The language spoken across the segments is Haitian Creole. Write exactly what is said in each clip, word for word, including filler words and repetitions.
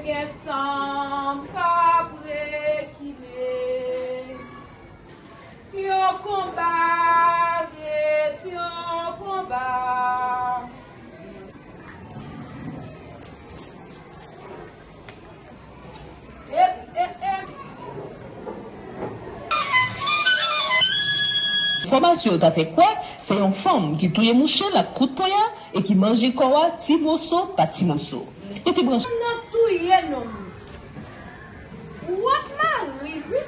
Gen san m k ap rekile. Yon konba ret yon konba. Ep, ep, ep. Enfòmasyon yo ta fè kwè se yon fanm ki touye mouche l ak kout ponya e ki manje kò a ti moso pa ti moso. Rete branche. Nan touye nonm li. W ap mari l wi.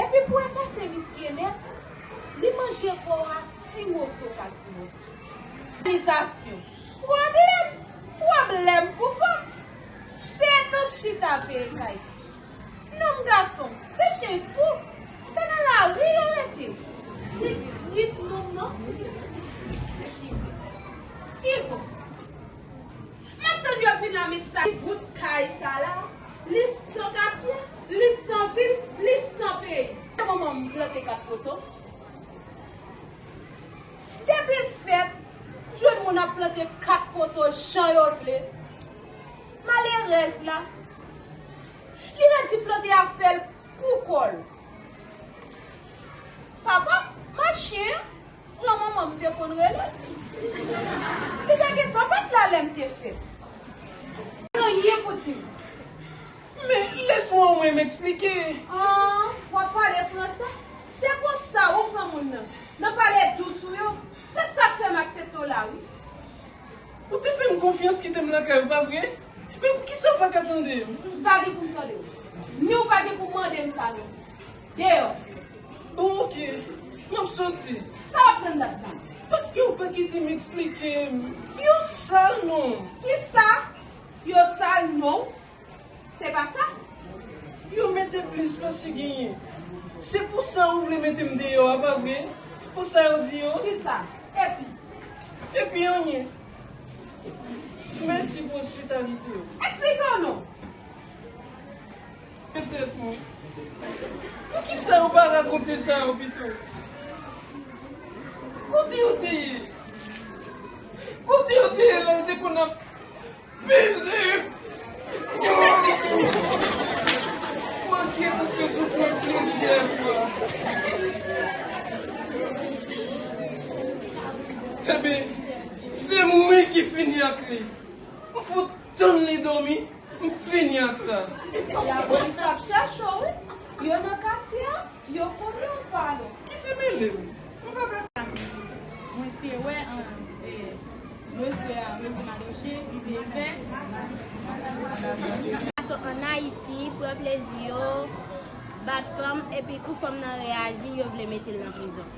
Epi pou efase misye nèt, li manje kò a ti moso pa ti moso. Òganizasyon. Pwoblèm, pwoblèm pou fanm. Se nou k chita veye kay. Nonm gason, se chen fou. Se nan lari yo rete. Li trip nonm nan. Ki bon. M ap tann yo vin nan mista bout kay sa la. Li san katye, li san vil, li san peyi. Manman m plante kat poto. Depi m fèt, jwenn moun ap plante kat poto jan yo vle. Malerèz la, li redi plante afè l pou kò l. Papa, machin, jan manman m te konn rele l. Li te gentan pa t la lè m te fèt. Anyen pou di m. Men, laisse-moi au moins m'expliquer. Ah, w ap pale fransè? Se konsa ou pran moun nan, nan pale dous ou yo? Se sa k fè m aksepte w la, wi. Ou te fè m konfyans kite m lakay ou, pa vre? Men poukisa w pa ka tande m? M pa gen pou m tande w. Ni w pa gen pou mande m sa non. Deyò. Bon, oke. M ap soti. Sa w ap tann ladan? Paske w pa kite m eksplike m. Yo sal non. Kisa? Yo sal non. Se pa sa? Yo mete plis pase genyen. Se pou sa ou vle mete m deyò a, pa vre? Pou sa yo di yo? Kisa? Epi? Epi anyen. Mèsi pou ospitalite w. Eksplike w non. Petèt mwen. Poukisa yo pa rakonte sa yo pito? Kote yo te ye? Kote yo te ye lè yo te konn ap peze. Manke pou te soufri plizyè fwa. Eben, se mwen ki fini ak li. M fout tann li dòmi, m fini ak sa. Lapolis ap chèche w, wi. Yo nan katye a. Yo konnen w pa lwen. Ki te mele m? M pa ka. Mwen te wè, an, e, mesye a, mesye Madoche, li te fè. Gason ann Ayiti pran plezi yo, bat fanm, epi kou fanm nan reyaji, yo vle mete l nan prizon.